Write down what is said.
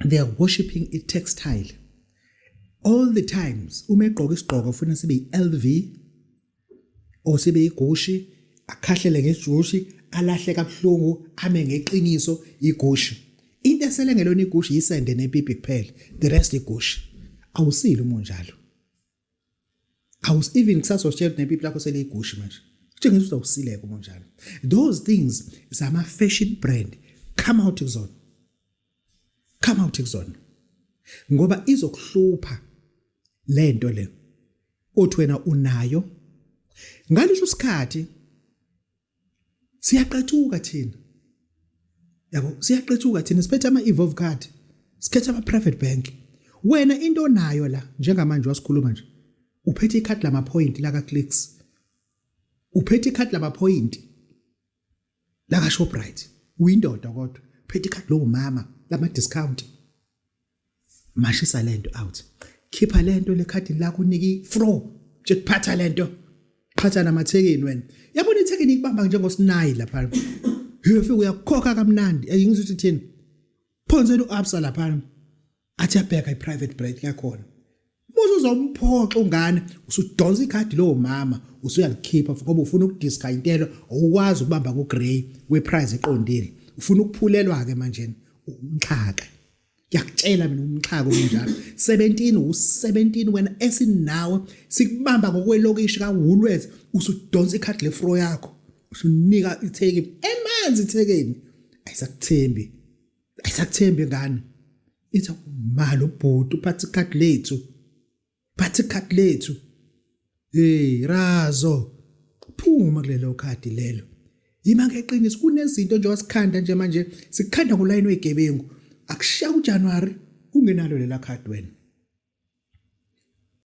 They are worshiping i textile all the times. Uma egqoka isigqoko ufuna sibe i-LV or sibe igushi, akhahlele ngejushi, alahle kabuhlungu, ame ngeqiniso igushi. Into esele ngelona igushi yisende nepipi kuphela, the rest igushi. Awusile uma unjalo. Awus even kusasa usitshela nepipi lakho seliyigushi manje. Kutshengisa ukuthi awusileke uma unjalo. Those things zama fashion brand, come out kuzona. Come out kuzona. Ngoba izokuhlupha lento le. Othi wena unayo ngaleso sikhathi. Siyaqethuka thina, yabo, siyaqethuka thina, siphethe ama evolve card, sikhetha ama private bank. Wena into onayo la njengamanje wasikhuluma nje, uphethe ikhadi lama point la ka Clicks, uphethe ikhadi lama point la ka Shoprite, uyindoda kodwa uphethe ikhadi lowo mama lama discount. Mashisa lento out, khipha lento lekhadi lakho, unike ifro nje kuphatha lento, qhatha namathekeni wena. Yabona ithekeni ikubamba njengosinayi lapha, uyofika uyakhokha kamnandi. Ngizwe ukuthi thina phonsela uAbsa lapha, athi yabheka iprivate break yakhona. Muze uzomphoxa ungane, usudonsa ikhadi lowo mama, usuyalikhipha ngoba ufuna ukudiska intelo, awukwazi ukubamba ku grey we price eqondile, ufuna ukuphulelwa ke manje. Umxhaka, ngiyakutshela mina, umxhaka okunjalo. 17 u17 wena esinawe, sikubamba ngokwelokishi ka Woolworths, usudonsa ikhadi lefro yakho, usunika itheki emanzi. Ithekeni ayisakuthembi, ayisakuthembi ngane. Ithi mali ubhuti uphatha ikhadi lethu, phatha ikhadi lethu. Hey razo, phuma kulelo khadi lelo. Yima ngeqiniso. Kunezinto nje wasikhanda nje manje, sikhanda ngolayini wegebengu. Akushiya kuJanuary ungenalo lela khadi wena.